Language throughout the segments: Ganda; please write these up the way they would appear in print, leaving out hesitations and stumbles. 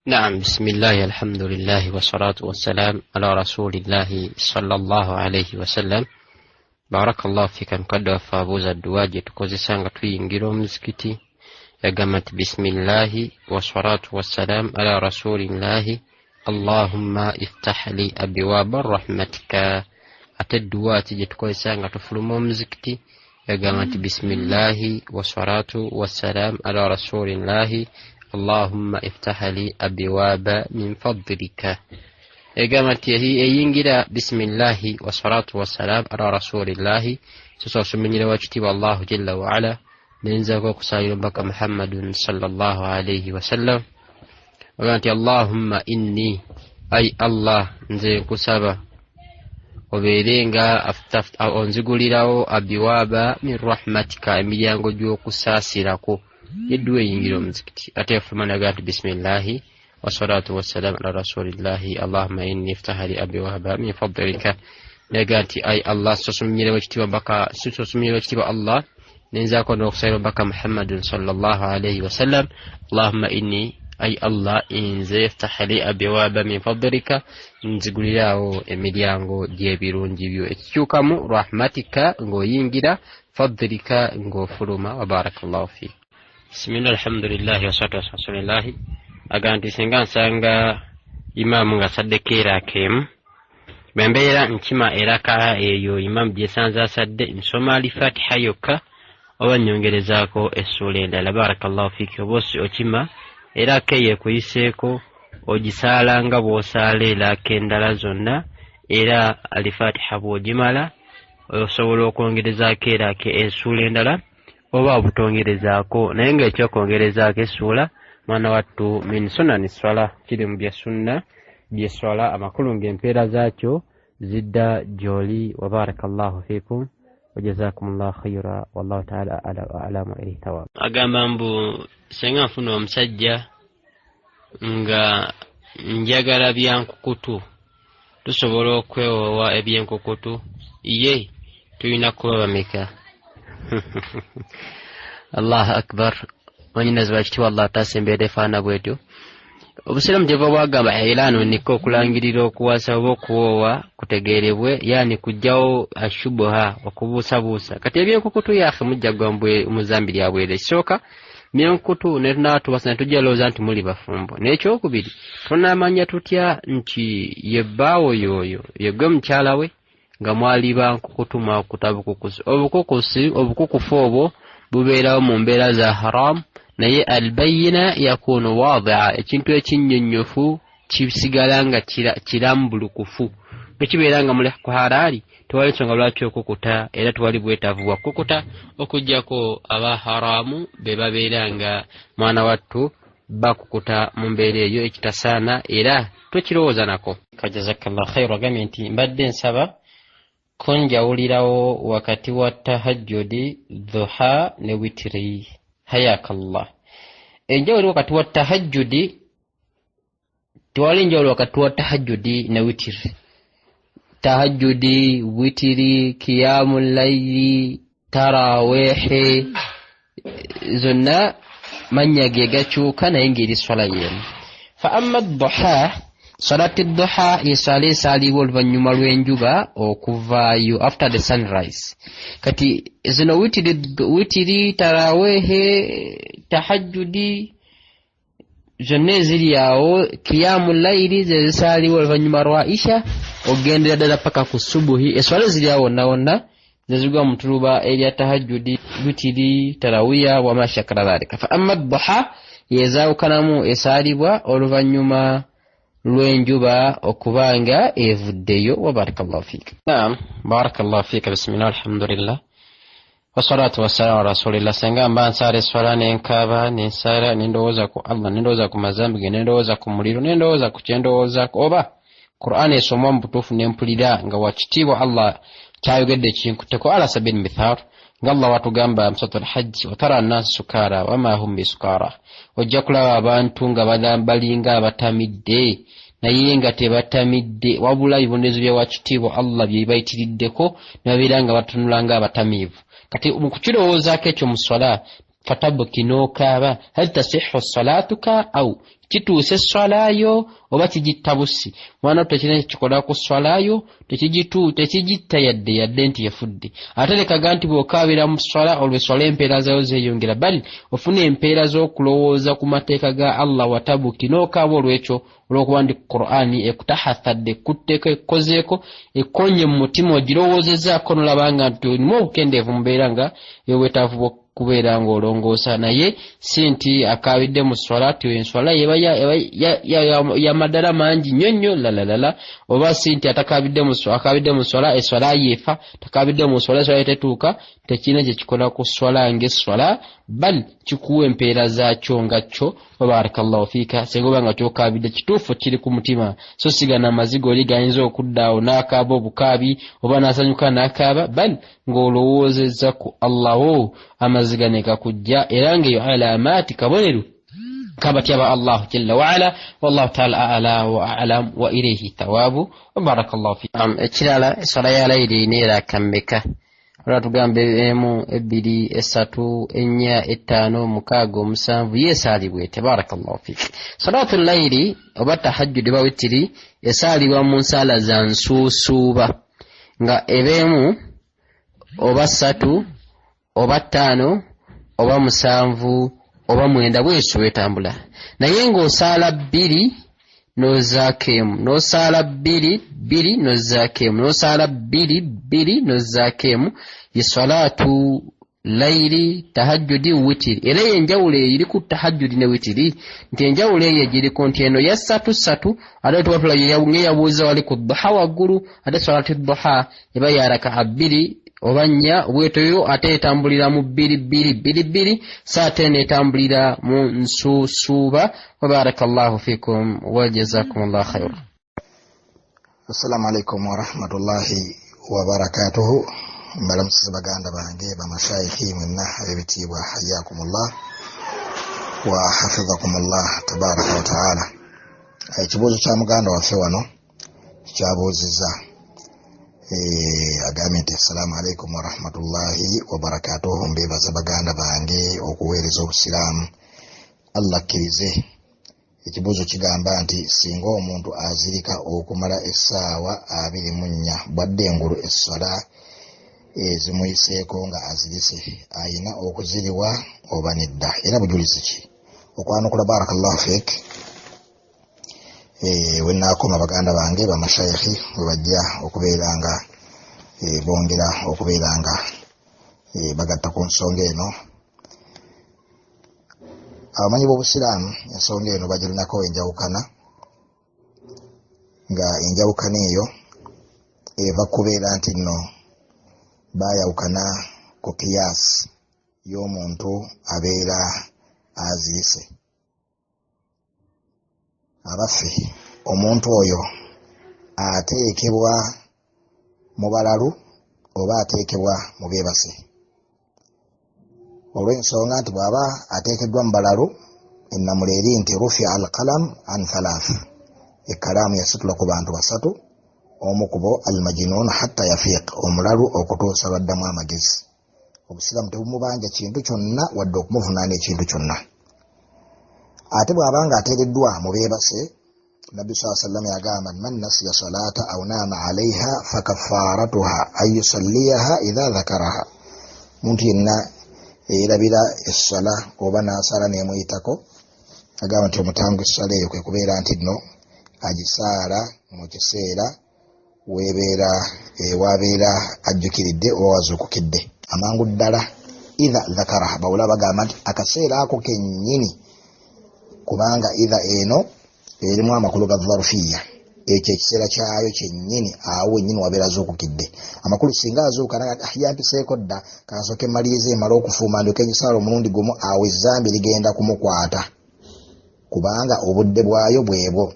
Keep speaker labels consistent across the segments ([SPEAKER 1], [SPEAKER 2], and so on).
[SPEAKER 1] Naam, bisimillahi alhamdulillahi wassalatu wassalam ala rasulillahi sallallahu alaihi wasallam. Barakallahu fika. Mukadde waffe abuuza dduwa gye tukozesa nga tuyingira omuzikiti. Yagamba nti bisimillahi wassalatu wassalam ala rasulillahi allahumma iftah li abiwaba rahmatika. Ate dduwa ki gye tukozesa nga tufuluma omuzikiti? Yagamba nti bisimillahi wassalatu wassalam ala rasulillahi allahumma iftah li abiwaba min fadlika. Egamba nti eyingira bisimillahi wassalatu wassalam ala rasulillahi, sososumenyera wakitiibwa Allahu jalla waala, nenzako okusalira omubaka Muhammadun sallallahu alaihi wasallam. Ogamba nti allahumma inni, ai Allah, nze nkusaba obeere nga onzigulirawo abiwaaba min rahmatika, emiryango gy'okusaasirako. Yedduwa eyingira omuzikiti. Ate efuluma naga nti bisimillahi wassalatu wassalamu ala rasulillahi allahumma inni iftaha li abiwaaba min fadlika. Naga nti ai Allah, sosuminyirewo ekitiibwa baka, sosuminyirewo ekitiibwa Allah, nenzako n'okusabira omubaka Muhammadun sallallahu alaihi wasallam. Allahumma inni, ai Allah, nze iftaha li abiwaaba min fadlika, nzigulirawo emiryango gy'ebirungi byo. Ekikyukamu rahmatika ng'oyingira, fadlika ng'ofuluma. Wa barakallahu fiik. Bismillah, alhamdulillahi wassalatu wassalamu ala rasulillahi. Agamba nti singa nsanga imaamu ng'asaddeko eraka emu, bwe mbeera nkima eraka eyo imaamu gy'esanze asadde, nsoma alifatiha yokka oba nnyongerezaako essuula endala? Barakallahu fiiki. Oba okima eraka eyo ekuyiseeko, ogisaala nga bw'osaala eraka endala zonna, era alifatiha bw'ogimala osobola okwongerezaako eraka essuula endala oba obutongerezaako. Naye ng'ekyokwongerezaako essuula, mwana wattu, min sunani swala, kiri mu byesunna byeswala, amakulu ng'empeera zaakyo zidda gy'oli. Wa barakallahu fiikum wajazakumullahu khaira, wallahu taala alamu ilaihi tawab. Agamba mbu senga nfuna omusajja nga njagala byankukutu, tusobola okwewoowa ebyenkukutu? Ye tulina kuba bameka? Allahu akbar. Mwanyinazi wakitiibwa, Allah ataasa embeera efaana bwetyo. Obusiraamu kyeva bwagamba elaano nika okulangirira okuwasa oba okuwoowa kutegeerebwe, yaani kujjawo ashubuha, okubuusabuusa. Kati ebyenkukutu yaffe mujja gwa mu zambi lya bwere. Ekisooka, byenkukutu ne tunaatuwasa ne tujja lowooza nti muli bafumbo. N'ekyokubiri, tunaamanya tutya nti ye bbaawo y'oyo yeggwe mukyala we nga mwali bankukutu, mwakuta bukukusi? Obukukusi, obukukufu obwo bubeerawo mu mbeera za haramu, naye albayina yakunu wadia, ekintu ekinnyonnyofu kisigala nga kirambulukufu. Bwe kibeera nga muli ku haraali, tewali nsonga lwaki okukuta, era tewali bwetaavu bwa kukuta, okuggyako aba haramu be babeera nga mwana wattu bakukuta mu mbeera eyo ekitasaana, era tokirowooza nako. Jazakallah khairu. Agambye nti mbadde nsaba kunjawulirawo wakati wa tahajjudi, dhuha ne witiri. Hayakallah. Enjawulo wakati wa tahajjudi, tewali njawulo wakati wa tahajjudi ne witiri. Tahajjudi, witiri, kiyamu layili, tarawehe, zonna mannya ge gakyuka, naye ng'eri swala yemu. Fa amma duha, salati duha yeswala esaalibwa oluvannyuma lw'enjuba okuvaayo, after the sunrise. Kati zino witiri, witiri, tarawehe, tahajjudi zonna eziri awo, kiyamu layiri, ze zisaalibwa oluvannyuma lwa isha okugendera ddala paka ku subuhi. Eswala eziri awo wonna wonna zezigwa mu tuluba erya tahajjudi, witiri, tarawiya wama shakara dhalika. Fa amma duha yezaawukanamu, esaalibwa oluvannyuma lw'enjuba okuba nga evuddeyo. Wa barakallahu fiika. Naam, barakallahu fiika. Bismillah, alhamdulillah, wassalatu wassalamu ala rasulillah. Senga mba nsaala eswala nenkaaba, nensaala, nendowooza ku Allah, nendowooza ku mazambi ge, nendowooza ku muliro, nendowooza ku kyendowoozaako, oba Qur'an esomwa mu butuufu nempulira nga wakitiibwa Allah kyayogedde kinkutteko. Ala sabili mithal, nga Allah watugamba mu suratul Hajji, watara nnasi sukara wama hum bisukara, ojja kulaba abantu nga balinga abatamidde naye nga tebatamidde, wabula ebibonerezo bya wakitiibwa Allah bye bayitiriddeko ne babeera nga batunula nga abatamiivu. Kati mu kukirowoozaako ekyo mu swala Fatabuki, n'okaaba, hal tasihu salatuka au kituusa esswalayo oba kigitta busi? Mwana, tekirina kyekikola ku swalayo, tekigitta yadde yadde nti yafudde. Ate lekaga nti bw'okaabira mu swala, olwo eswala empeera zayo zeeyongera, bali ofuna empeera z'okulowooza ku mateeka ga Allah. Watabuki, n'okaaba olwekyo, olwokuba nti Qur'ani ekutahathadde, ekutteko, ekkozeeko, ekkonye mu mutima, ogirowoozezaako nolaba nga nti olimu obukendeevu mubeera nga ey'obwetaavu bw'okubeera ng'olongoosa. Naye si nti akaabidde mu swala ti enswala eba ya madala mangi nnyo nnyo, lalalala. Oba si nti atakaabidde mu, akaabidde mu swala eswala yeefa, takaabidde mu swala eswala yetetuuka. Tekirina kyekikola ku swala ng'eswala, bal kikuwa empeera zaakyo nga kyo. Wabarakallahu fiika. Singa oba nga kyokaabidde kituufu kiri ku mutima, so sigana amaziga oli gayinza okudda awo n'akaaba obukaabi oba n'asanyuka n'akaaba, bal ng'olowoozezza ku Allahu, amaziga ne gakujja, era ng'eyo alamaati, kabonero kabatya ba Allahu jalla waala. Wallahu taala ala wa alam wa ilaihi thawabu. Wabarakallahu fiik. Ekirala, eswala ya layiri erina eraka mmeka? Olwa tugamba emu, ebbiri, esatu, ennya, ettaano, mukaaga, omusanvu, yeesaalibwa ete? Barakallahu fik. Salatu layiri oba tahajjudi oba witiri esaalibwa mu nsaala za nsuusuuba, nga ebeemu oba ssatu oba ttaano oba musanvu oba mwenda, bwesyo bwetambula. Naye ng'osaala bbiri n'ozzaako emu, n'osaala bbiri bbiri n'ozzaako emu, n'osaala bbiri bbiri n'ozzaako emu, ye salatu layiri, tahajjudi, witiri. Era eyo enjawulo eyo eri ku tahajjudi ne witiri, nti enjawulo eyo egiriko nti eno ya ssatu ssatu, ate tuba tulabye ng'eyabuuza wali ku duha waggulu. Ate salati duha eba ya raka'a bbiri oba nnya bwetoyo, ate etambulira mu bbiri bbiri bbiri bbiri, so ate netambulira mu nsuusuuba. Wabarakallahu fikum wajazakum llah khaira.
[SPEAKER 2] Assalamu alaikum warahmatullahi wabarakatuhu. Mbalamusiza baganda bange, bamashayikhi mwenna ab'ebitiibwa, hayakumullah wa hafizakumullah tabaraka wataala. Ekibuuzo kya muganda waffe wano kyabuuziza, agambye nti assalamu alaikum warahmatullahi wabarakatuhu. Mbebaza baganda bange okuweereza obusiraamu, Allah akkirize. Ekibuuzo kigamba nti singa omuntu azirika okumala essaawa 24 bwadde engulu essala ezimuyiseeko nga azirise, ayina okuziriwa oba nedda, era bujulizi ki? Okwanukula, barakallahu fik. Wenaakoma baganda bange bamashayikhi webajja okubeera nga bongera okubeera nga bagatta ku nsonga eno. Abamanyi b'obusiraamu ensonga eno bagirinako enjawukana, nga enjawukana eyo eva kubeera nti nno bayawukana ku kiyaasi y'omuntu abeera azirise. Abaffe, omuntu oyo ateekebwa mu balalu oba ateekebwa mu beebase? Olw'ensonga nti bw'aba ateekeddwa mu balalu, ennamula eri nti rufia al qalam an thalath, ekkalaamu yasitula ku bantu basatu. Omu ku bo al majinun hatta yafiq, omulalu okutuusa lwaddamu amagezi. Obusiraamu tebumubanja kintu kyonna wadde okumuvunaana ekintu kyonna. Ate bw'aba nga ateereddwa mu beebase, Nabbi saa sallam yagamba, man nasiya salata aw naama alaiha fakafaratuha an yusalliyaha idha dhakaraha. Muntu yenna eyerabira essala oba n'asaala n'emuyitako, agamba nti omutango essala eyo kwe kubeera nti nno agisaala mu kiseera webeera wabeera ajjukiridde oba wazuukukidde amangu ddala, idha dhakaraha. Bawula bagamba nti akaseera ako kennyini, kubanga idha eno erimu amakulu ga dharufiya, ekyo ekiseera kyayo kyennyini, awo wennyini wabeera azuukukidde. Amakulu singa azuuka naga, ah, yampiseeko dda, kansooke mmalirize emale okufuuma ndyoke ngisaala omulundi gumu, awo ezambi ligenda kumukwata kubanga obudde bwayo bwebwo.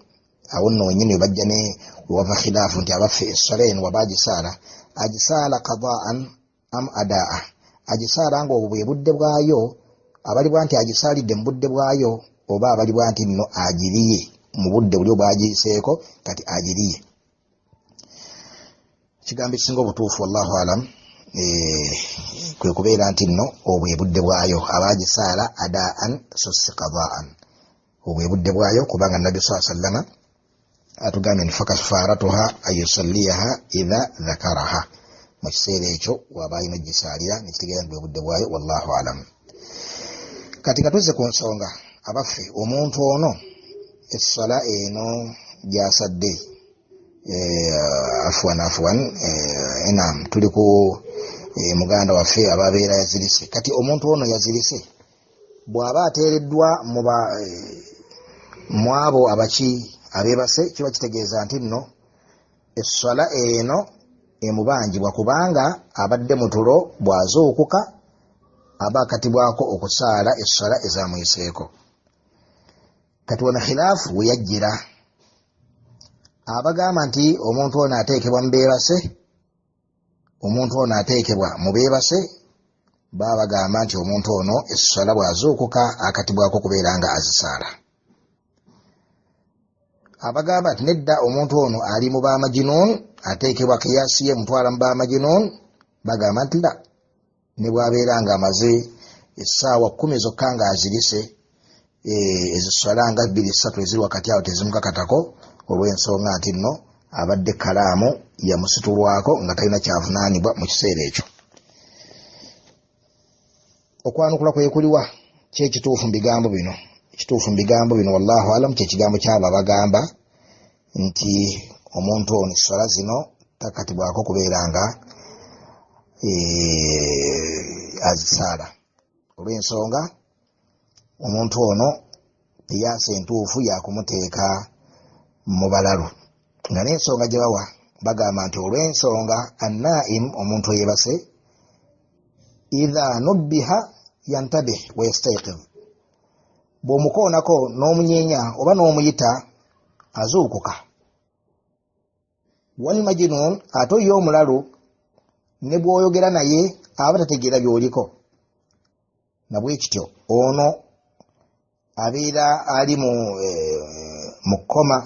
[SPEAKER 2] Awo nno wennyini webajja ne wewava khilaafu nti abaffe, essala eno waba agisaala, agisaala qadaan am adaa? Agisaala nga obwo bwe budde bwayo, abalibwa nti agisaalidde mu budde bwayo, oba abalibwa nti nno agiriye mu budde buli obwagiyiseeko kati agiriye? Ekigambo ekisinga obutuufu, wallahu alam, Kwe kubeera nti nno obwe budde bwayo abagisaala adaan so si qadaan, obwe budde bwayo, kubanga Nabbi saa sallama atugambye nti fakafaratuha anyusalliyaha idha dhakaraha, mu kiseera ekyo waba alina ogisaalira, nekitegeeza nti bwe budde bwayo. Wallahu alam. Kati nga tuzze ku nsonga abaffe, omuntu ono essala eno gyasadde, afwan afwan, enam tuli ku muganda waffe ababeera yazirise. Kati omuntu ono yazirise bw'aba ateereddwa mu abo abaki abeebase, kiba kitegeeza nti nno essala eno emubanjibwa, kubanga abadde mutulo, bw'azuukuka aba akatibwako okusaala essala ezamuyiseeko. Kati wano khilaafu we yajjira, abagamba nti omuntu ono ateekebwa mu beebase, omuntu ono ateekebwa mu beebase, baba bagamba nti omuntu ono essala bw'azuukuka akatibwako okubeera nga azisaala. Abagamba nti nedda, omuntu ono ali mu bamajinun, ateekebwa kiyasi ye mutwala mu bamajinun, bagamba nti la, ne bw'abeera nga amaze essaawa 10 zokka nga azirise, eziswala nga 2 3 eziri wakati awo tezimukakatako, olw'ensonga nti nno abadde kalaamu yamusitulwako nga talina kyavunaanibwa mu kiseera ekyo. Okwanukula kwe kuliwa? Kyekituufu mu bigambo bino, ekituufu mu bigambo bino wallahu alam, kyekigambo kyabo abagamba nti omuntu ono esswala zino takatibwako kubeera nga azisaala, olw'ensonga omuntu ono eyaasa entuufu yakumuteeka mu balalu. Nga n'ensonga gye bawa bagamba nti olw'ensonga annaim, omuntu eyebase, idha nubbiha yantabih wa yastayqiz, bw'omukoonako n'omunyeenya oba n'omuyita azuukuka. Wal majnun, ate ye omulalu ne bw'oyogera naye aba tategeera by'oliko, na bwe kityo ono abeera ali mu kkoma,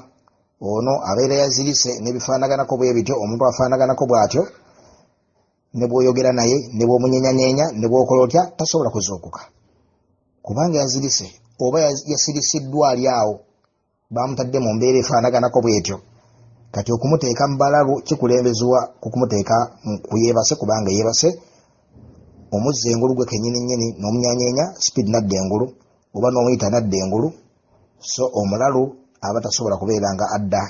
[SPEAKER 2] ono abeera yazirise n'ebifaanaganako bwe bityo, omuntu afaanaganako bw'atyo ne bw'oyogera naye ne bw'omunyenyanyeenya ne bw'okola otya tasobola kuzuukuka, kubanga yazirise oba yasirisiddwa ali awo, bamutadde mu mbeera efaanaganako bw'etyo. Kati okumuteeka mu balalu kikulembezebwa ku kumuteeka ku yeebase, kubanga yeebase omuzza engulu gwe kennyini nnyini n'omunyanyeenya speed nadda engulu, oba n'omuyita nadda engulu. So omulalu aba tasobola kubeera nga adda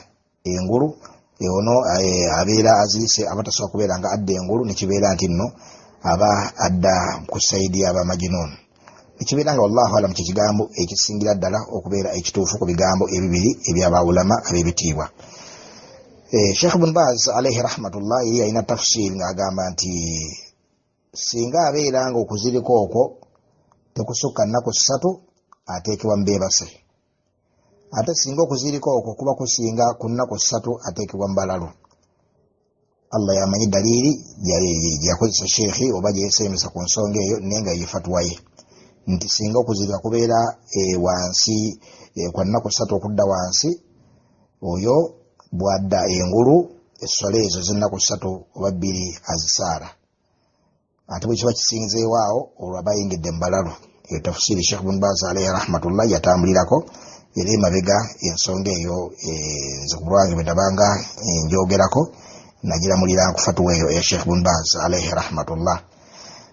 [SPEAKER 2] engulu, ono abeera azirise aba tasobola kubeera nga adda engulu, nekibeera nti nno aba adda ku sayidi y'abamajinun, nekibeera nga wallahu alam kyekigambo ekisingira ddala okubeera ekituufu ku bigambo ebibiri ebyabawulama ab'ebitiibwa. Sheikh Ibn Baz alayhi rahmatullah yali alina tafsiri ng'agamba nti singa abeera nga okuzirika okwo tekusukka nnaku 3 ateekebwa mu beebase, ate singa okuzirika okwo kuba kusinga ku nnaku 3 ateekebwa mu balalu. Allah yamanyi dalili gyakozesa sheikhi oba gyeyesembesa ku nsonga eyo, naye nga ye fatwa ye nti singa okuzirika kubeera wansi kwa nnaku 3 okudda wansi, oyo bw'adda engulu esswala ezo z'ennaku 3 oba 2 azisaala, ate bwe kiba kisinzeewo awo olwo aba ayingidde mu balalu. Eyo tafsiri Sheikh Ibn Baz alayhi rahmatullah yatambulirako, era emabega ensonga eyo nze ku lwange bwe ndabanga njogerako nagiramulira ku fatuwa eyo eya Sheikh Ibn Baz alayhi rahmatullah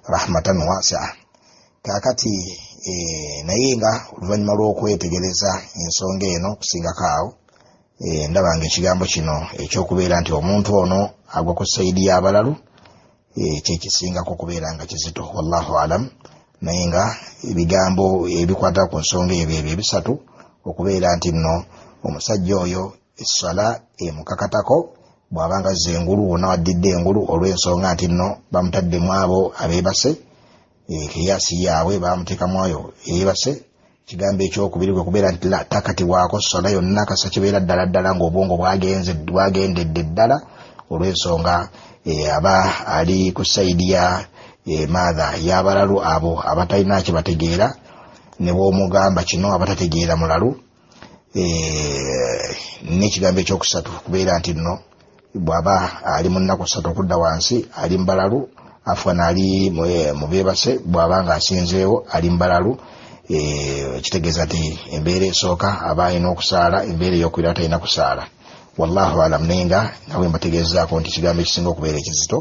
[SPEAKER 2] rahmatan wasi'a. Kaakati naye nga oluvannyuma lw'okwetegereza ensonga eno kusingako awo, ndaba nga ekigambo kino ekyokubeera nti omuntu ono agwa ku sayidi y'abalalu kyekisingako okubeera nga kizito, wallahu alam. Naye nga ebigambo ebikwata ku nsonga ebyo ebyo ebisatu, okubeera nti nno omusajja oyo esswala emukakatako bw'abanga azza engulu wonna waddidde engulu, olw'ensonga nti nno bamutaddemu abo abeebase, kiyasi yaabwe bamuteekamu oyo eyeebase. Kigambo ekyokubiri kwe kubeera nti takatibwako sswala yonna kasa kibeera ddala ddala ng'obwongo bwagendedde ddala, olw'ensonga aba ali ku sayidi ya maatha y'abalalu abo abatalina kye bategeera, ne bw'omugamba kino abatategeera mulalu. N'ekigambo ekyokusatu kubeera nti nno bw'aba ali mu nnaku 3 okudda wansi ali mu balalu, Afwan, ali mu beebase, bw'aba nga asinzeewo ali mbalalu, kitegeeza nti embeera esooka aba alina okusaala, embeera eyokubiri aba talina kusaala. Wallahu alam. Naye nga bwe mbategeezaako nti ekigambo ekisinga okubeera ekizito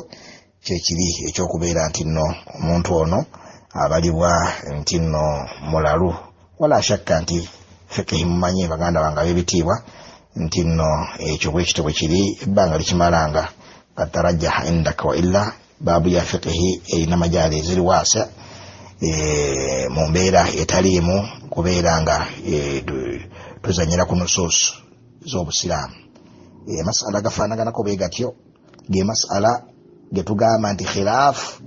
[SPEAKER 2] kyekiri ekyokubeera nti nno omuntu ono abalibwa nti nno mulalu. Wala shakka nti fikihi mumanye baganda bange ab'ebitiibwa nti nno ekyo bwekityo bwe kiri, ebbanga likimalanga kad tarajjaha indaka wa illa baabu ya fikihi erina majaali eziri waasa mu mbeera etaliimu kubeera nga tuzanyira ku nusuusu z'obusiraamu. Masala gafaanaganako bwe gatyo ge masala getugamba nti khilaafu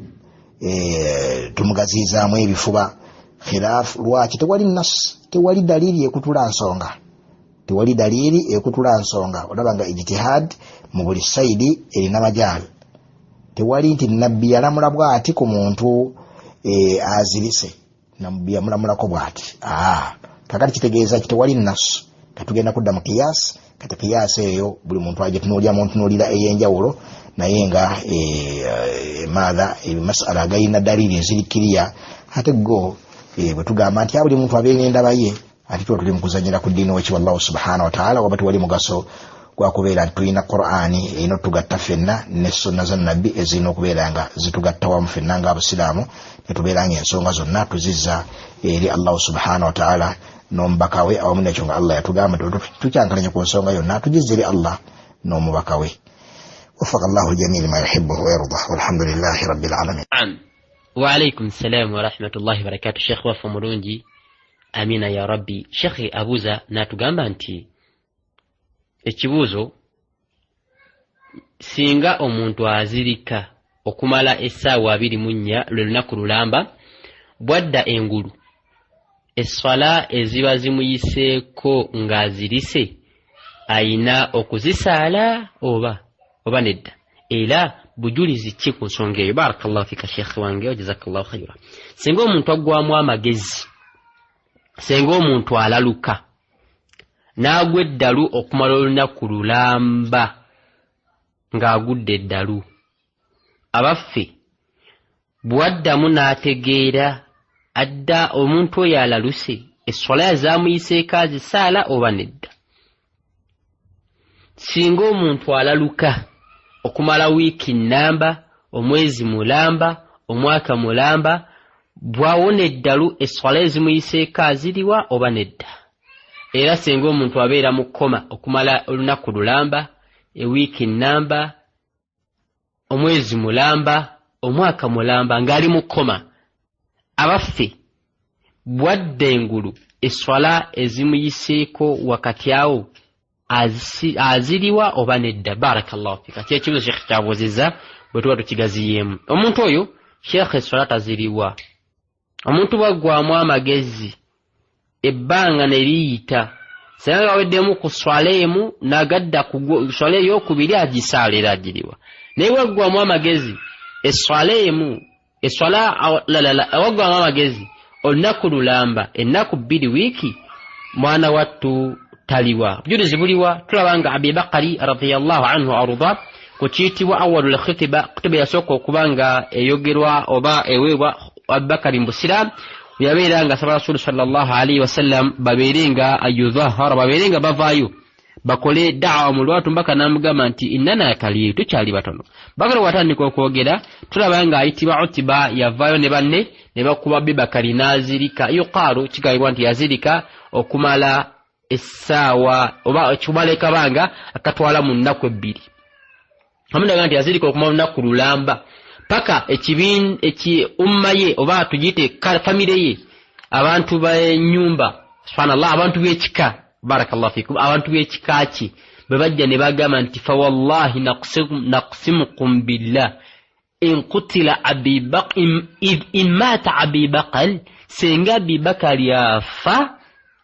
[SPEAKER 2] tumugaziizaamu ebifuba. Khilaafu lwaki? Tewali nas, tewali dalili ekutula nsonga, tewali dalili ekutula nsonga. Olaba nga ijtihad mu buli saidi erina majaali. Tewali nti nabbi yalamula bwati ku muntu azirise, nabbi yamulamulako bwati. Kakati kitegeeza ki? Tewali nasu. Katugenda kudda mu kiyasi. Kati kiyasi eyo buli muntu agitunuulira mu ntunuulira ey'enjawulo, naye nga maatha ebimasala agalina dalili eziri kiriya, ate go bwe tugamba nti buli muntu abeera n'endaba ye, ate tuba tuli mu kuzanyira ku ddiini weki. Wallahu subhanahu wataala, waba tewali mugaso gwakubeera nti tulina Qur'ani erina otugatta ffenna ne sunna za nabbi ezirina okubeera nga zitugatta wamu ffenna nga abasiraamu, netubeera nga ensonga zonna tuzizza eri Allahu subhanahu wataala n'omubaka we. Awamu nekyo nga Allah yatugamba nti tukyankalanye ku nsonga yonna tugizza eri Allah n'omubaka we. Wafaka Llahu ljamii lima yuhibuhu wayardah, walhamdulillahi rabbil alamin.
[SPEAKER 1] Waalaikum salam warahmatullahi wabarakatu. Shekhe waffe omulungi, amina ya rabbi. Shekhe abuuza n'atugamba nti ekibuuzo, singa omuntu azirika okumala essaawa 24 lwe lunaku lulamba, bwadda engulu esswala eziba zimuyiseeko ng'azirise ayina okuzisaala oba nedda, era bujulizi ki ku nsonga eyo? Barakallahu fika shekhe wange, wajazakallahu khaira. Singa omuntu aggwamu amagezi, singa omuntu alaluka n'agwa eddalu okumala olunaku lulamba ng'agudde eddalu, abaffe bwaddamu n'ategeera, adda omuntu oyo alaluse esswala yazamuyiseeko azisaala oba nedda? Singa omuntu alaluka okumala wiiki nnamba, omwezi mulamba, omwaka mulamba, bw'awona eddalu esswala ezimuyiseeko aziriwa oba nedda? Era singa omuntu abeera mu kkoma okumala olunaku lulamba, ewiiki nnamba, omwezi mulamba, omwaka mulamba ng'ali mu kkoma, abaffe bwadda engulu esswala ezimuyiseeko wakati awo aziriwa oba nedda? Barakallahu fika. Kyekibuzo shekhe kyabuuzizza bwe tuba tukigaziyeemu. Omuntu oyo shekhe esswala taziriwa. Omuntu bwaggwamu amagezi ebbanga ne liyita, singa gaweddemu ku swala emu n'agadda ku swala eyokubiri agisaala era agiriwa. Naye waggwamu amagezi esswala emu, esswala lalala, waggwamu amagezi olunaku lulamba, ennaku bbiri, wiiki, mwana wattu taliwa. Bujulizi buliwa? Tulaba nga Abibakari radiyallahu anhu arda ku kiyitibwa awalul khitiba, kutuba yasooka okuba nga eyogerwa oba eweebwa Abubakari mu busiraamu, yabeera nga asaba Rasulu sallallahu alaihi wasallam babeere nga ayudhahara, babeere nga bavaayo bakole daawa mu lwatu. Mbaka n'amugamba nti innana kaliiru, tukyali batono. Bakari watandika okwogera, tulaba nga ayitibwa Utiba yavaayo ne banne ne bakuba Abibakari n'azirika. Yuqaalu, kigambibwa nti yazirika okumala essaawa oba ekikumala ekabanga akatwala mu nnaku ebbiri. Amunaga nti yazirika okumala olunaku lulamba paka ekibiina eki umma ye oba tugiyite famire ye, abantu b'ennyumba, subhanallah, abantu b'ekika, barakallahu fikum, abantu b'ekika kye bwe bajja ne bagamba nti fawallahi naqsimukum billah in qutila in maata Abibakar, singa Abibakari afa,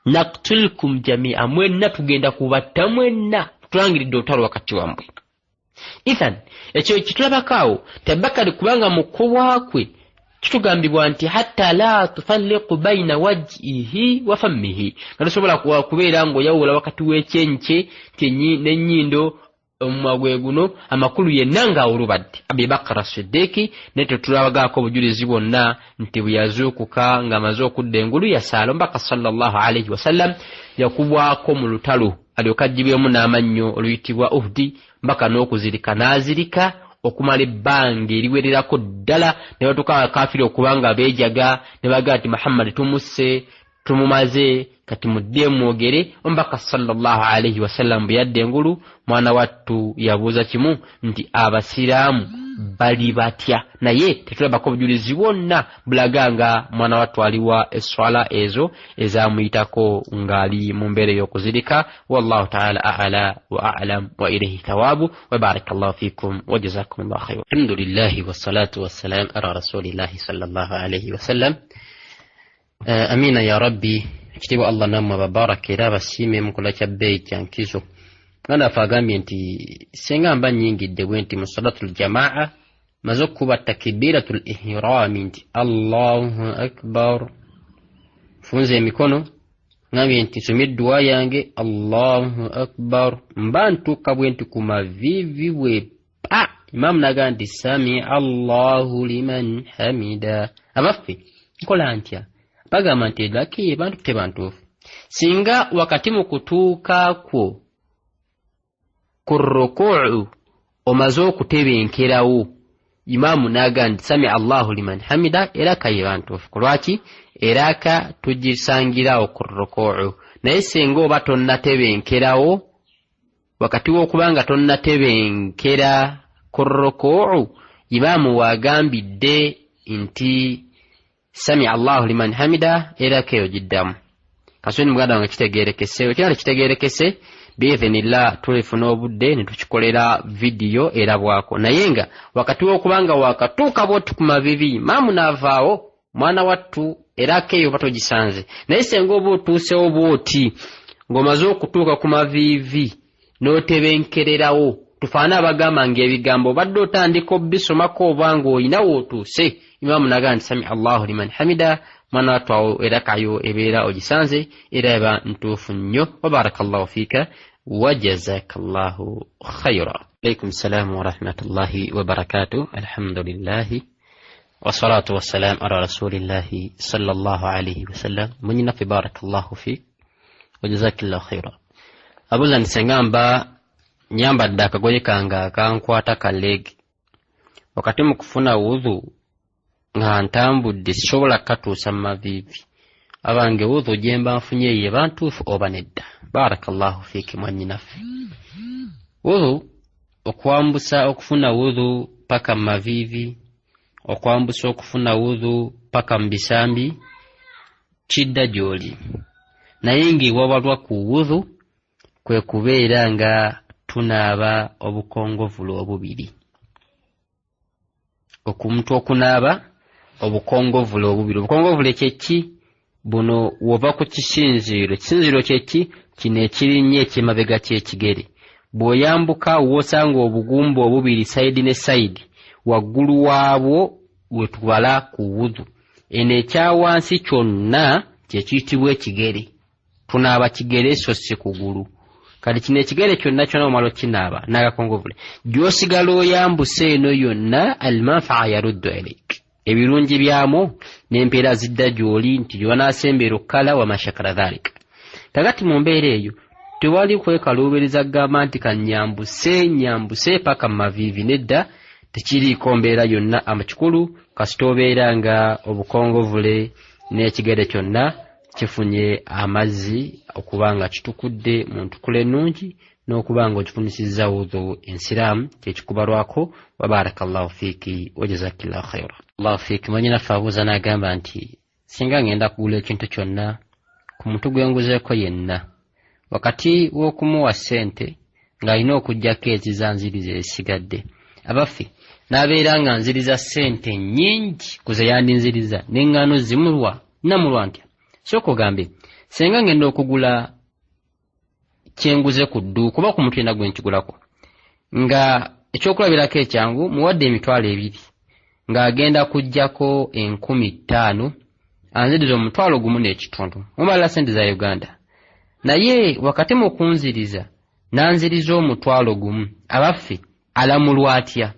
[SPEAKER 1] naktulkum jamia, mwenna tugenda kubatta mwenna, tulangiridde olutalo wakati wammwe. Ithan ekyo kitulabako awo ti Abubakari kubanga mu kubwa kwe kitugambibwa nti hatta la tufalliqu baina wajihi wa fammihi, nga tosobola kubeera ng'oyawula wakati w'ekyenyi kye n'ennyindo. Omumwa gwe guno, amakulu yenna ng'awulubadde Abibakara Siddiiki, naye tetulabagaako obujulizi bwonna nti bwe yazuukuka ng'amaze okudda engulu yasaala. Omubaka sallallahu alaihi wasallam yakubwako mu lutalo alyoke aggyibwemu n'amannyo oluyitibwa Uhdi, mbaka n'okuzirika n'azirika okumala ebbanga eriwererako ddala, ne batuuka abakaafiri okuba nga beejaga ne bagamba nti Muhammadi tumusse, tumumaze, kati mudde mwogere. Omubaka sallallahu alaihi wasallam bwe yadda engulu, mwana wattu yabuuza kimu nti abasiraamu bali batya, naye tetulabako obujulizi bwonna bulaga nga mwana wattu aliwa esswala ezo ezamuyitako ng'ali mu mbeera ey'okuzirika. Wallahu taala ala wa alam wa ilaihi thawabu wa barakallahu fikum wa jazakumullahu khairan. Alhamdulillahi wassalatu wassalam ala rasulillahi sallallahu alaihi wasallam. Amina ya rabbi. Ekitiibwa Allah nammwe ababaraka era abasiime mukola kya bbeeyi kya nkizo. Muganda waffe agambye nti singa mba nnyingidde bwe nti mu salatul jamaa, maze okukuba takibiratul ihrami nti Allahu akbar, nfunze emikono, ngambye nti nsomye edduwa yange Allahu akbar, mba ntuuka bwe nti ku maviivi bwe pa, imaamu n'agamba nti samia Allahu liman hamida, abaffe nkola ntya? Bagamba nti laki bantu tebantuufu. Singa wakati mu kutuuka kwo ku rukuu omaze okutebenkerawo, imaamu n'agamba nti samia Allahu liman hamida, eraka ye ntuufu. Ku lwaki? Eraka tugisangirawo ku rukuu. Naye singa oba tonnatebenkerawo, wakati w'okuba nga tonnatebenkera ku rukuu, imaamu wagambidde nti samia Allahu liman hamida, eraka eyo giddamu. Kasoni muganda wange kitegeerekese, ekirala kitegeerekese biithinillah, tulifuna obudde ne tukikolera vidiyo erabwako. Naye nga wakati w'okuba nga wakatuuka bwoti ku mavivi, imaamu n'avaawo, mwana wattu eraka eyo oba togisanze. Naye senga oba otuusewo bwoti ng'omaze okutuuka ku maviivi n'otebenkererawo, tufaane abagamba ng'ebigambo obadde otandika obisomako oba ng'olina w'otuuse, imaamu n'agamba nti samia Allahu liman hamida, mwana wattu awo erakayo ebeera ogisanze era eba ntuufu nnyo. Wa barakallahu fiika wa jazakallahu khaira. Alaikum salaamu warahmatullahi wabarakatuh. Alhamdulillahi wassalatu wassalamu ala rasulillahi sallallahu alaihi wasallam. Munyinaffe barakallahu fiik wa jazakillahu khaira. Abuuza nti senga mba nyambadde akagoye kange akankwata ka leegi, wakati mu kufuna wudhu nga ntambudde sisobola kukatuusa mu maviivi, abange wudhu gye mba nfunye eyo eba ntuufu oba nedda? Barakallahu fiiki mwannyinaffe. Wudhu okwambusa okufuna wudhu paka mu maviivi, okwambusa okufuna wudhu paka mu bisambi, kidda gy'oli. Naye ng'ewabalwa ku wudhu kwe kubeera nga tunaaba obukongovule obubiri. Omuntu okunaaba obukongovule obubiri. Obukongovule kye ki? Buno wova ku kisinziiro. Ekisinziiro kye ki? Kino ekirinnya eky'emabega ky'ekigere. Bw'oyambuka w'osanga obugumba obubiri sayidi ne sayidi, waggulu waabwo we tubala ku wudhu. Eno ekyawansi kyonna kye kiyitibwa ekigere. Tunaaba kigere so si kugulu. Kati kino ekigere kyonna kyonna omala okinaaba n'akakongovule, gy'osigala oyambusa eno yonna, almanfaa yaruddu ilaik, ebirungi byamu n'empeera zidda gy'oli nti gy'onaasembeera okkala wamashakara dhalika. Kakati mu mbeera eyo tewali kwekaluubiriza kugamba nti kanyambuse nyambuse paka mu maviivi, nedda, tekiriiko mbeera yonna. Amakikulu kasita obeera nga obukongovule n'ekigere kyonna kifunye amazzi okuba nga kitukudde mu ntukula ennungi n'okuba nga okifunisizza wudhu ensiraamu, kyekikubalwako. Wa barakallahu fiiki wa jazakillahu khaira. Allahu fiiki. Mwannyinaffe abuuza n'agamba nti singa ngenda kugula ekintu kyonna ku muntu gwe nguzeeko yenna, wakati w'okumuwa ssente ng'alina okuggyako ezizanziriza ezisigadde, abaffe n'abeera nga nziriza ssente nnyingi ku ze yandinziriza n'eŋŋaano zimulwa, namulwa ntya? Sooka ogambe, senga ngenda okugula kyenguze ku dduuka oba ku muntu yenna gwe nkigulako, nga ekyokulabirako ekyangu muwadde 20,000, ng'agenda kuggyako 5,000, anziriza 1,500 mumalira ssente za Uganda, naye wakati mu kunziriza Nanziriza 10,000. Abaffe alamulwa atya?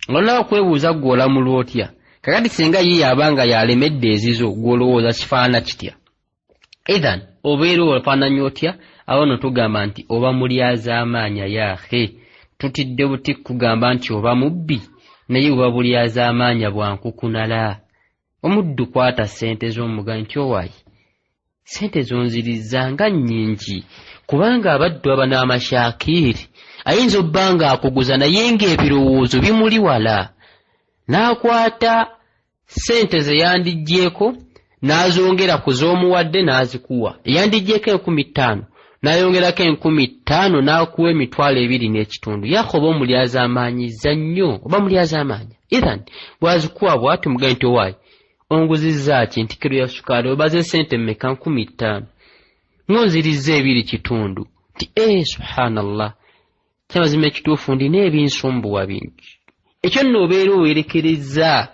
[SPEAKER 1] Olina okwebuuza ggwe olamulwa otya? Kakati singa ye yabanga yalemedde ezizo, ggwe olowooza kifaanana kitya? Ethan obeera ofaananya otya? Awo no tugamba nti oba mulyazaamaanya yaahe. Tutidde buti kugamba nti oba mubbi, naye buba bulyazaamaanya bwa nkukunala. Omuddu kwata ssente z'omugayi nti owaayi, ssente zonzirizza nga nnyingi, kubanga abaddu aba n'amashakiiri ayinza obba nga akuguza naye ng'ebirowoozo bimuli wala. N'akwata ssente ze yandiggyeeko n'azongera ku z'omuwadde n'azikuwa. Yandiggyeeko 5,000 n'ayongerako 5,000 n'akuwa 25,000. Yako oba omulyazaamaanyizza nnyo, oba mulyazaamaanya. Ethan bw'azikuwa bw'ati mugaye nti owaayi, onguzizza ki? Nti kiro ya sukaali obaze ssente mmeka? 5,000. Ng'onzirizza 2.5. Nti subhanallah, kyamazima ekituufu ndina ebinsumbuwa bingi. Ekyo nno obeera owerekereza.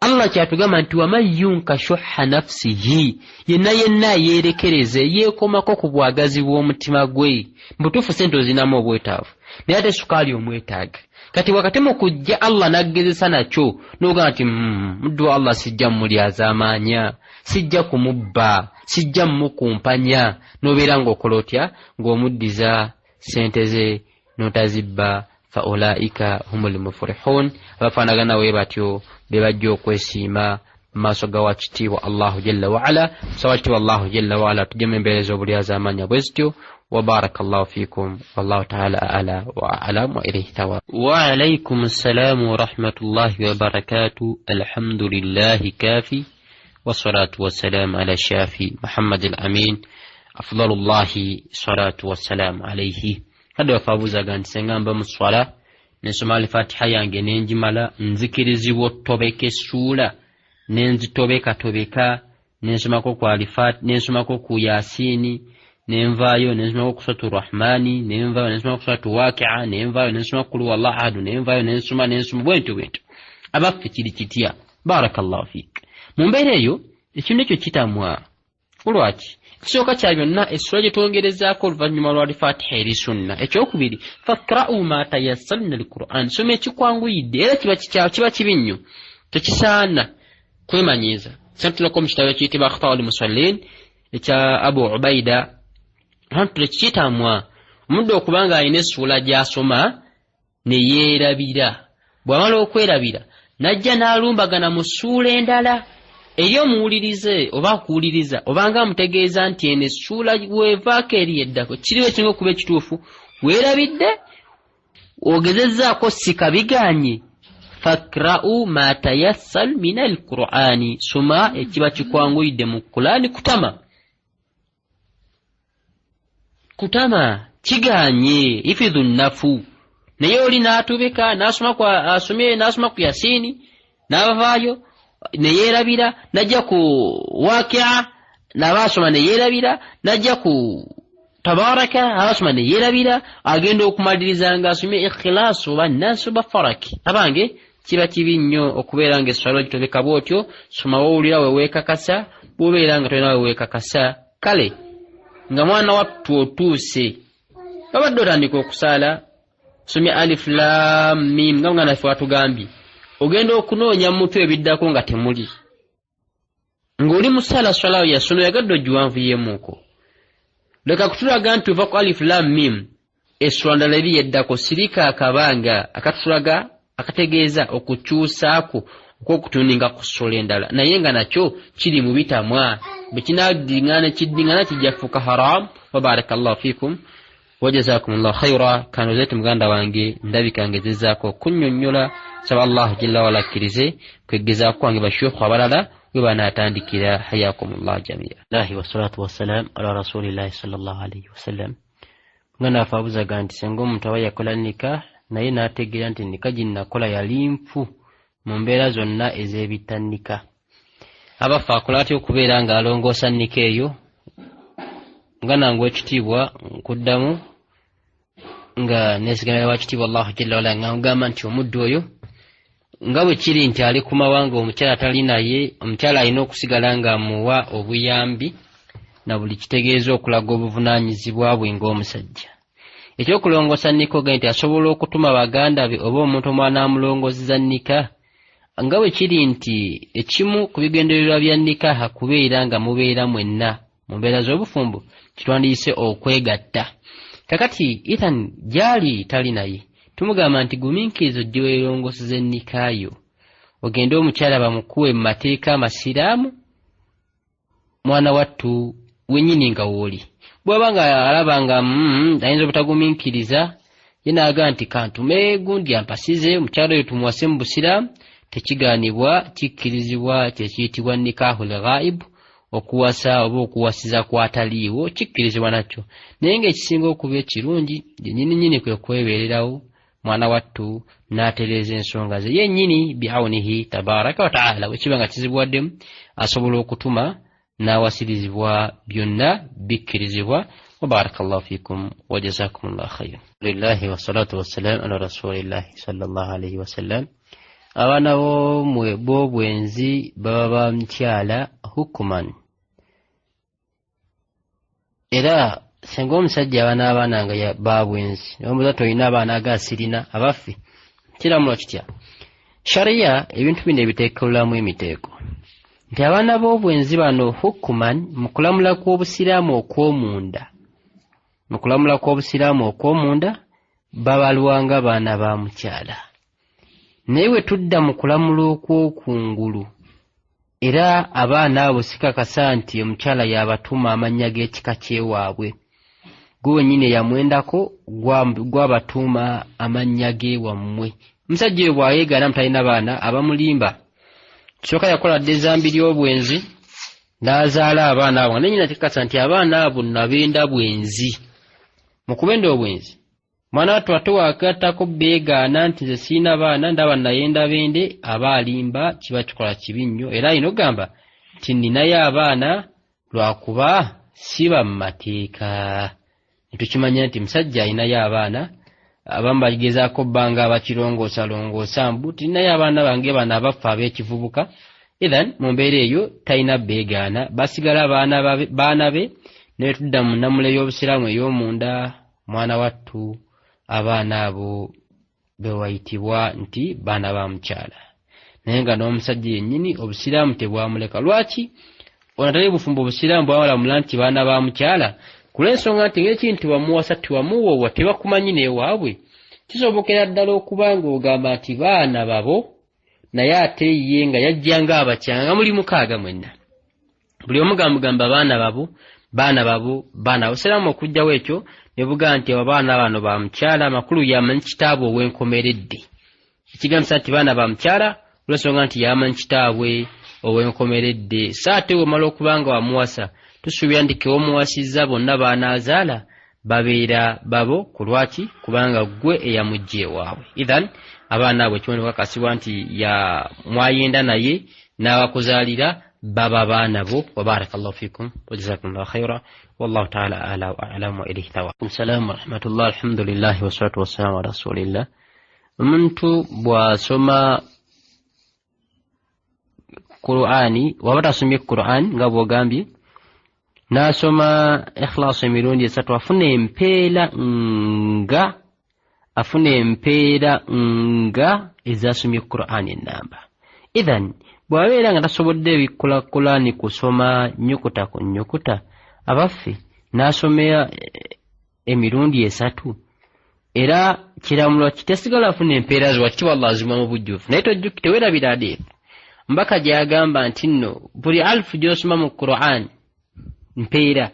[SPEAKER 1] Allah kyatugamba nti waman yunka shuhha nafsihi, yenna yenna ayeerekereze yeekomako ku bwagazi bw'omutima gwe. Mbutuufu ssente ozinamu obwetaavu, naye ate sukaali omwetaaga. Kati wakati mu kujja Allah n'aggezesa nakyo n'ogamba nti muddu wa Allah sijja mmulyazaamaanya, sijja kumubba, sijja mmukumpanya, n'obeera ng'okola otya? Ng'omuddiza ssente ze n'otazibba. Fa ulaika humul muflihun, abafaanagana we batyo be bajja okwesiima mu maaso ga wakitiibwa Allahu jalla waala. Tusaba wakitiibwa Allahu jalla waala tujjemu embeera ez'obulyazaamaanya bwe zityo. وبارك الله فيكم والله تعالى أعلى وأعلم وإليه ثواب. وعليكم السلام ورحمة الله وبركاته. الحمد لله كافي والصلاة والسلام على الشافي محمد الأمين أفضل الله صلاة والسلام عليه. هذا وفابوزا غان سنغان بمصلاة نسمع الفاتحة yange nenjimala nzikirizibwa otobeka essuula nenzitobeka tobeka nensomako ku alifat nensomako ku yasini nenvaayo nensomako ku suratu rahmani nenvaayo nensomako ku suratu wakia nenvaayo nensomako kul huwallahu ahadu nenvaayo nensoma bwentyo bwentyo. Abaffe kiri kitya? Barakallahu fik. Mu mbeera eyo ekintu ekyo kitamwa. Kulwaki? Ekisooka kya byonna essula gye twongerezaako oluvannyuma lwa Fatiha eri sunna. Ekyokubiri, fakra'u ma tayassara min al-Qur'an, soma ekikwanguyidde era kiba kibi nnyo, tekisaana kwemanyiiza. Santulako mu kitabo ekiyitibwa Akhtaa'ul Musallin ekya Abu Ubaida, antule kitamwa omuddu okuba nga alina essuula gy'asoma ne yeerabira. Bw'amala okwerabira n'ajja n'alumbagana mu ssuula endala eri omuwulirize oba akuwuliriza obanga amutegeeza nti eno essuula weevaako eri eddako. Kiriwo ekiringa okuba ekituufu, weerabidde ogezezzaako sika biganye. Fakra'u ma tayassal min al-Qur'ani, soma ekiba kikwanguyidde mu Qur'ani. Kutama kutama kiganye ifidhu nnafu. Naye oli n'atubika n'asoma ku Yasini n'avaayo ne yeerabira, n'ajja ku Wakia n'abaasoma ne yeerabira, n'ajja ku Tabaraka abasoma ne yeerabira, agenda okumaliriza ng'asomye Ikhilaasi oba Nnaasi oba Faraki. Abange kiba kibi nnyo okubeera ng'esswala ogitobeka bw'otyo. Soma w'owulira we weekakasa, bw'obeera nga tolina we weekakasa. Kale nga mwana wattu otuuse babadde otandika okusaala, somye alif lam mim nga mwana waffe watugambye, ogenda okunoonya mu mutwe ebiddako nga temuli, ng'oli mu ssaala swala ya sunna oyagadde ogiwanvuyeemuuko. Leka kutulaga nti ova ku alif lam mim essula ndala eri yeddako. Sirika akabanga akatulaga akategeeza okukyusaako okw'okutuninga ku ssula endala, naye nga nakyo kiri mu bitamwa. Bwe kinaddiŋŋana kiddiŋŋana kijja kufuuka haram. Wa barakallahu fikum wa jazakumullahu khaira. Kanoze muganda wange ndabika ngezezzaako okunnyonnyola. Saba Allahu jalla wala akkirize kwegezaako kwange basheikhu abalala we banaatandikira. Hayakumullahu jamia. Lahi wassalatu wassalam ala rasulillahi sallallahu alayhi wasallam. Muganda waffe abuuzaga nti singa omuntu aba yakola nikah naye n'ategeera nti nikah gye nnakola yali nfu mu mbeera zonna ez'ebitanika, abaffe akola atya okubeera ng'alongoosa nika eyo? Muganda wange ow'ekitiibwa, nkuddamu nga neesigamira wakitiibwa Allahu jalla wala nga nkugamba nti omuddu oyo nga bwe kiri nti ali ku mawanga omukyala atali naye, omukyala alina okusigala ng'amuwa obuyambi na buli kitegeeza okulaga obuvunaanyizibwa bwe ng'omusajja. Ekyokulongoosa nika ogaye nti asobola okutuma baganda be oba omuntu omwana amulongoozeza nika, nga bwe kiri nti ekimu ku bigendererwa bya nikaha kubeera nga mubeera mwenna mu mbeera z'obufumbo, kitwandiyise okwegatta. Kakati Ethan gyali tali naye, tumugamba nti gumiikiriza ojje weerongooseze nika yo, ogende omukyala bamukuwe mu mateeka amasiraamu, mwana wattu wennyini nga wooli. Bw'aba nga alaba nga ayinza obutagumiikiriza, ye n'agamba nti kantume gundi ampasize omukyala oyo tumuwase mu busiraamu, tekigaanibwa, kikkirizibwa, kye kiyitibwa nikahul ghaib, okuwasa oba okuwasiza kwataliiwo, kikkirizibwa nakyo. Naye ng'ekisinga okuba ekirungi yennyini nnyini kwe kwebeererawo mwana wattu n'atereeza ensonga ze yennyini biaunihi tabaraka wataala. Bwe kiba nga kizibuwaddemu, asobola okutuma n'awasirizibwa, byonna bikkirizibwa. Wabaraka llahu fikum wajazakum llah khaira. Lillahi wassalatu wassalam ala rasulillahi sallallahu alaihi wasallam. Abaana b'obwenzi baba ba mukyala hukuman, era singa omusajja aba n'abaana nga babwenzi, omubuuza tolina abaana, aga sirina, abaffe kiramulwa kitya? Shariya ebintu bino ebiteekerwamu emiteeko nti abaana b'obwenzi bano hukuman mu kulamula kw'obusiraamu okw'omunda, mu kulamula kw'obusiraamu okw'omunda babalwanga baana ba mukyala. Naye bwe tudda mu kulamula okw'okungulu, era abaana abo sikakasa nti omukyala y'abatuuma amannya g'ekika ky'ewaabwe, gwe wennyini eyamwendako gwabatuuma amannya g'ewammwe. Omusajja oyo bw'ayeegaana mutalina baana, abamulimba. Kisooka yakola dda ezambi ly'obwenzi n'azaala abaana abo, nga naye nyina kikakasa nti abaana abo nabenda bwenzi. Mu kubenda obwenzi, mwana wattu ate wagattako beegaana nti nze sirina baana, ndaba nayenda bende, aba alimba, kiba kikola kibi nnyo. Era alina okugamba nti nninayo abaana lwakuba siba mu mateeka, netukimanya nti musajja alinayo abaana. Abamu bagezaako bba nga abakirongoosalongoosa mbu tirinayo abaana bange bano abaffe ab'ekivubuka. Ithan mu mbeera eyo talina beegaana, basigala baana be. Naye tudda mu nnamula ey'obusiraamu ey'omunda, mwana wattu abaana abo bewayitibwa nti baana ba mukyala, naye nga n'omusajja yennyini obusiraamu tebwamuleka. Lwaki ono atali bufumbo obusiraamu bwabalamula nti baana ba mukyala? Kulw'ensonga nti ng'ekintu tiwamuwasa, tiwamuwoowa, tebakumanyi n'ewaabwe, kisobokera ddala okuba ng'ogamba nti baana babo, naye ate ye nga yajja ng'abakyanga nga muli mukaaga mwenna, buli omu gamugamba baana babo, baana babo, baana babo. Obusiraamu okugjawo ekyo ne bugamba nti abaana bano ba mukyala, amakulu yamanyi kitaabwe ow'enkomeredde, ekigambisa nti baana ba mukyala olw'ensonga nti yamanyi kitaabwe ow'enkomeredde. So ate wemala okuba nga wamuwasa, tusuubira nti kewomuwasizza bonna baanaazaala babeera babo. Ku lwaki? Kubanga ggwe eyamugja ewaabwe. Ithan abaana abo ekiboneka kakasibwa nti ya mwayenda naye n'abakuzaalira baba baana bo. Wabaraka llahu fikum wajazakum llahu khaira, wallahu taala ala wa alam wa ilaihi thawa. Salamu warahmatullah. Alhamdulillahi wassalatu wassalamu ala rasulillah. Omuntu bw'asoma Qur'ani, waba tasomye Qur'an nga bw'ogambye, n'asoma Ikhlaasu emirundi esatu, afuna empeera nga afuna empeera nga ezasomye Qur'ani ennamba. Ithan bw'abeera nga tasobodde bikkula Qur'ani kusoma nnyukuta ku nnyukuta, abaffe n'asomera emirundi esatu, era kiramulwa kitesigala afuna empeera ze wakitiibwa Allah azima mu bujjuvu. Naye teweerabira hadithi mbaka gy'agamba nti nno buli alifu gy'osoma mu Quran mpeera,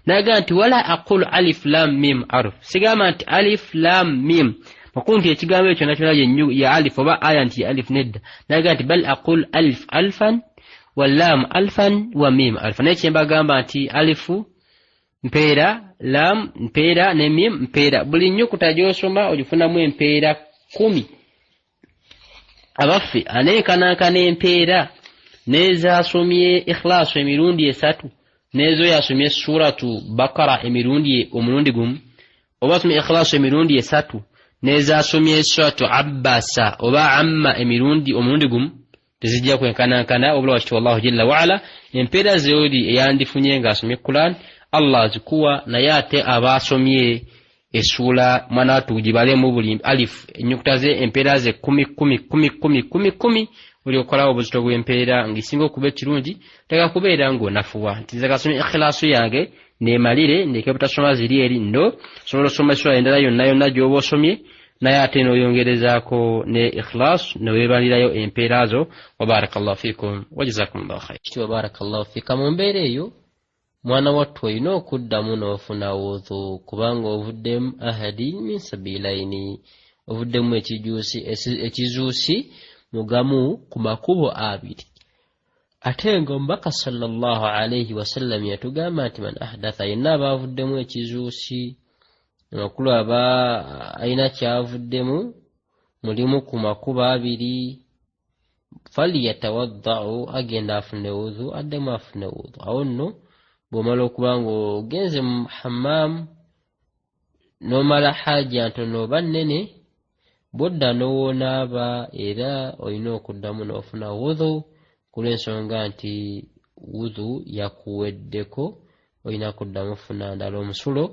[SPEAKER 1] n'agamba nti wala aqulu alif lam mim arf, sigamba nti alif lam mim makulu nti ekigambo ekyo nakyona ya alif oba aya nti ya alif, nedda. N'agamba nti bal aqulu alif alfan wa lam alfan wa mim alfan, naye kyembagamba nti alifu mpeera, lam mpeera ne mim mpeera, buli nnyukuta gy'osoma ogifunamu empeera 10. Abaffe anenkanankana empeera n'ezasomye Ikhlaasu emirundi esatu n'ezo yasomye Suratu Bakara emirundi omulundi gumu, oba asomye Ikhlaasu emirundi esatu n'ezasomye Suratu Abbasa oba Amma emirundi omulundi gumu, tezijja kwenkanankana. Wabula wakiti wallahu jalla waala empeera zeoli eyandifunye ng'asomye Quran Allah azikuwa, naye ate aba asomye Essuula mwana wattu gibalemu buli alif ennyukuta ze empeera ze kkumi kkumi kkumi kkumi kkumi kkumi olyoka olaba obuzito bw'empeera ng'esinga okuba ekirungi tega kubeera ng'onafuwa nti nze kasome ikhlaasu yange neemalire ndeke butasoma ziri eri no osobola osoma essuula endala yonna yonna gy'oba osomye naye ate n'oyongerezaako ne ikhlas neweebalirayo empeera zo. Wabarakallahu fikum wajazakumllahu khair. Kitiibwa barakallahu fika. Mu mbeera eyo mwana wattu olina okuddamu n'ofuna wudhu kubanga ovuddemu ahadi min sabilaini, ovuddemu ekijuusi ekizuusi mugamu ku makubo abiri. Ate nga omubaka sallallahu alaihi wasallam yatugamba nti man ahdatha, yenna aba avuddemu ekizuusi, amakulu aba alina kyavuddemu mulimu ku makubo abiri, falyatawaddau, agenda afune wudhu, addemu afune wudhu. Awo nno bw'omala okuba ng'ogenze mu hammaamu n'omala haaja ntono oba nnene, bw'odda n'owoonaaba era olina okuddamu n'ofuna wudhu ku lw'ensonga nti wudhu yakuweddeko, olina kuddamu funa ndala. Omusulo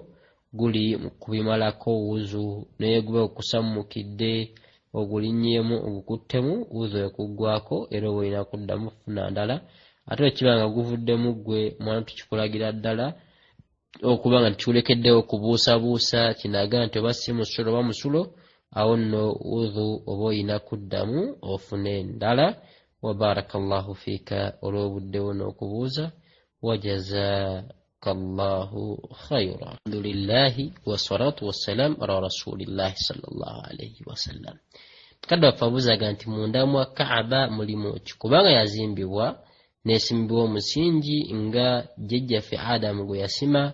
[SPEAKER 1] guli kubimalako wuzu, naye guba gukusammukidde ogulinnyeemu ogukuttemu, wuzu ekuggwako era oba olina kuddamu funa ndala. Ate bwe kiba nga guvuddemu ggwe mwana tukikulagira ddala okuba nga tukiwulekeddewo kubuusabuusa kinaga nti oba si musulo oba musulo, awo nno wudhu oba olina kuddamu ofune endala. Wa barakallahu fiika olw'obuddewo n'okubuuza, wajazaka llahu khaira. Alhamdulillahi wassalatu wassalam ala rasulillahi sallallahu alaihi wasallam. Mukadde waffe abuuzaga nti munda mwa Kaaba mulimu ki, kubanga yazimbibwa n'esimbibwa omusingi nga jjajjaffe Adamu gwe yasima,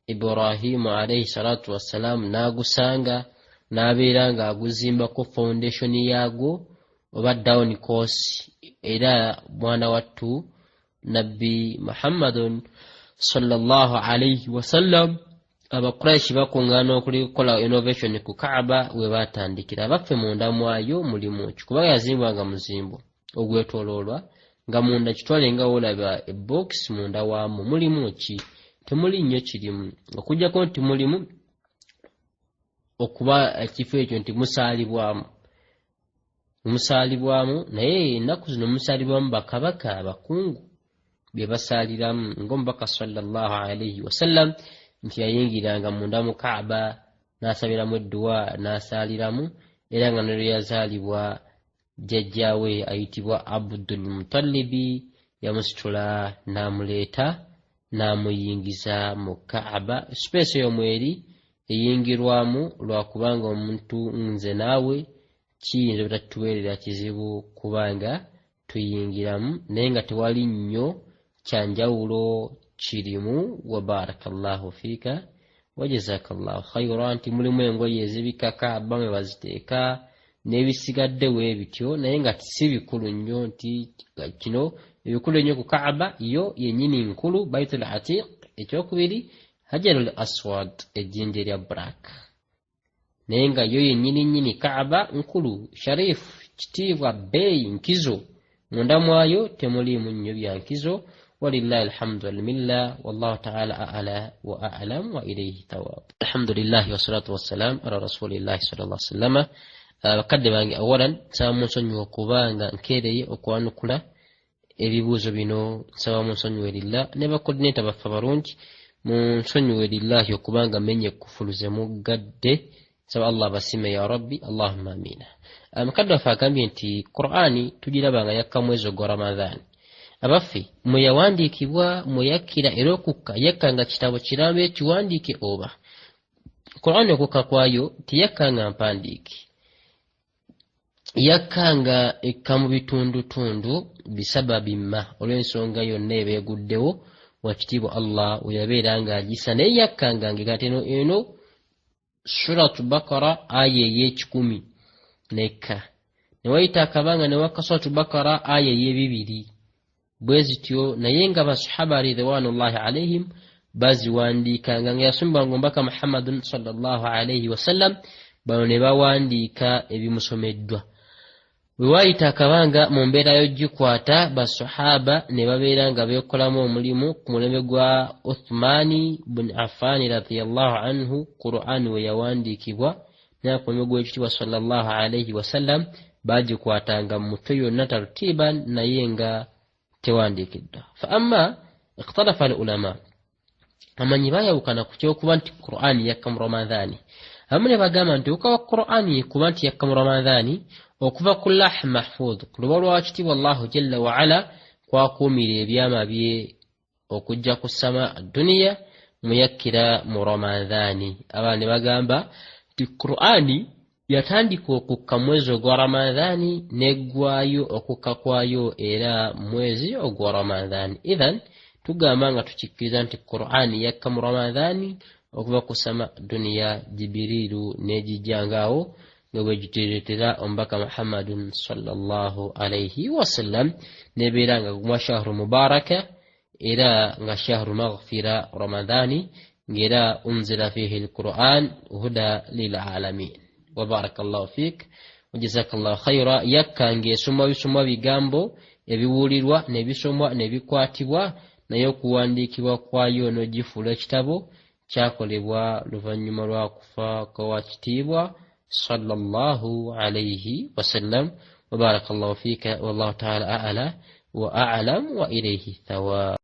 [SPEAKER 1] Ibrahimu alaihi salatu wassalamu n'agusanga n'abeera ng'aguzimbako foundation yaagwo oba down course, era mwana wattu Nabbi Muhammadun sallallahu alaihi wasallam Abakuraishi bakuŋŋaana okukola innovation ku Kaaba we baatandikira. Abaffe munda mwayo mulimu ki, kubanga yazimbwa nga muzimbo ogwetooloolwa nga munda kitwale nga woolaba ebokisi, munda waamu mulimu ki? Temuli nnyo kirimu okuggyako nti mulimu okuba ekifo ekyo nti musaalibwamu, musaalibwamu, naye ennaku zino musaalibwamu bakabaka abakungu bye basaaliramu, ng'omubaka sallallahu alaihi wasallam nti yayingiranga munda mu Kaaba n'asabiramu edduwa n'asaaliramu, era nga ne lwe yazaalibwa jjajjaawe ayitibwa Abdul Mutalibi yamusitula n'amuleeta n'amuyingiza mu Kaaba. Sipeesi eyo mweri eyingirwamu lwakubanga omuntu nze naawe kiyinza obutatuweerera kizibu kubanga tuyingiramu, naye nga tewali nnyo kyanjawulo kirimu. Wa barakallahu fiika wajazakallahu khaira. Nti mulimu engoye ezibika Kaaba mwe baziteeka n'ebisigadde we bityo, naye nga si bikulu nnyo nti kino ebikulu ennyo ku Kaaba yo yennyini nkulu, Baitul Atiq, ekyokubiri Hajarul Aswad, ejjinja erya black, naye nga yo yennyini nnyini Kaaba nkulu, sharifu, kitiibwa, bbeeyi, nkizo. Munda mwayo temuliimu nnyo bya nkizo. Walillahi alhamdu walmilla, wallahu taala ala wa alam wa ilaihi thawab. Alhamdulillahi wassalatu wassalam ala rasulillahi sallallahu sallama. Bakadde bange, awalan nsaba munsonyiwe okubanga nkeereye okwanukula ebibuuzo bino, nsaba munsonyiwe lillah ne bakodineta baffe abalungi, munsonyiwe lillahi okubanga menye ekufulu ze muggadde. Nsaba Allah abasiime ya rabbi, allahumma amina. Mukadde waffe agambye nti Qur'ani tugiraba nga yakka mwezi ogwa Ramadhaani. Abaffe mwe yawandiikibwa, mwe yakkira, era okukka yakka nga kitabo kiramba ekiwandiike, oba Qur'ani okukka kwayo teyakka nga mpandiike, yakka nga ekka mu bitundutundu bisababi ma, olw'ensonga yonna eba eguddewo wakitiibwa Allah we yabeera ng'agisa, naye yakkanga ng'ekati eno eno Suratu Bakara aya ey'ekikumi nekka, ne wayita akabanga ne wakka Suratu Bakara aya ey'ebibiri bwe zityo, naye nga basahaba ridwanullahi alaihim baziwandiikanga nga yasomebwanga omubaka Muhammadun sallallahu alaihi wasallam, bano ne bawandiika ebimusomeddwa. Bwe waayita akabanga mu mbeera y'ogikwata, basahaba ne babeera nga beekolamu omulimu ku mulembe gwa Uthmaani bun Affaani radiyallahu anhu, Qur'ani we yawandiikibwa, naye ku mulembe gw'ekitiibwa sallallahu alaihi wasallam baagikwatanga mu mutwe yonna tartiiban, naye nga tewandiikiddwa. Fa amma ikhtalafa al ulama, amanyi baayawukana ku kyokuba nti Qur'ani yakka mu Ramadhaani. Abamu ne bagamba nti okuka wa Qur'ani kuba nti yakka mu Ramadhaani okuva ku lah mahfudh, ku luba lwa kitiibwa Allahu jalla waala kwakuumira ebyama bye okujja ku sama duniya muyakkira mu Ramadhaani. Abalala ne bagamba nti Qur'ani yatandika okukka mwezi ogwa Ramadhaani neggwayo okukka kwayo era mwezi ogwa Ramadhaani. Ithan tugamba nga tukikkiriza nti Qur'ani yakka mu Ramadhaani okuva ku sama duniya, Jibiriiru n'egijjangaawo nga bwe gituleetera omubaka Muhammadun sallallahu alaihi wasallam, nebeera nga gumwa shahru mubaraka era nga shahru maghfira Ramadhani, ng'era unzila fihi lquran huda lilalamin. Wabarakallahu fik wajazakallahu khaira. Yakka ng'esomwa bisomwa bigambo ebiwulirwa nebisomwa nebikwatibwa, naye okuwandiikibwa kwayo n'ogifuula ekitabo kyakolebwa luvannyuma lwa kufa kwa kitiibwa sallallahu alaihi wasallam. Wabarakallahu fika wallahu taala a'la wa a'lam wa ilayhi thawab.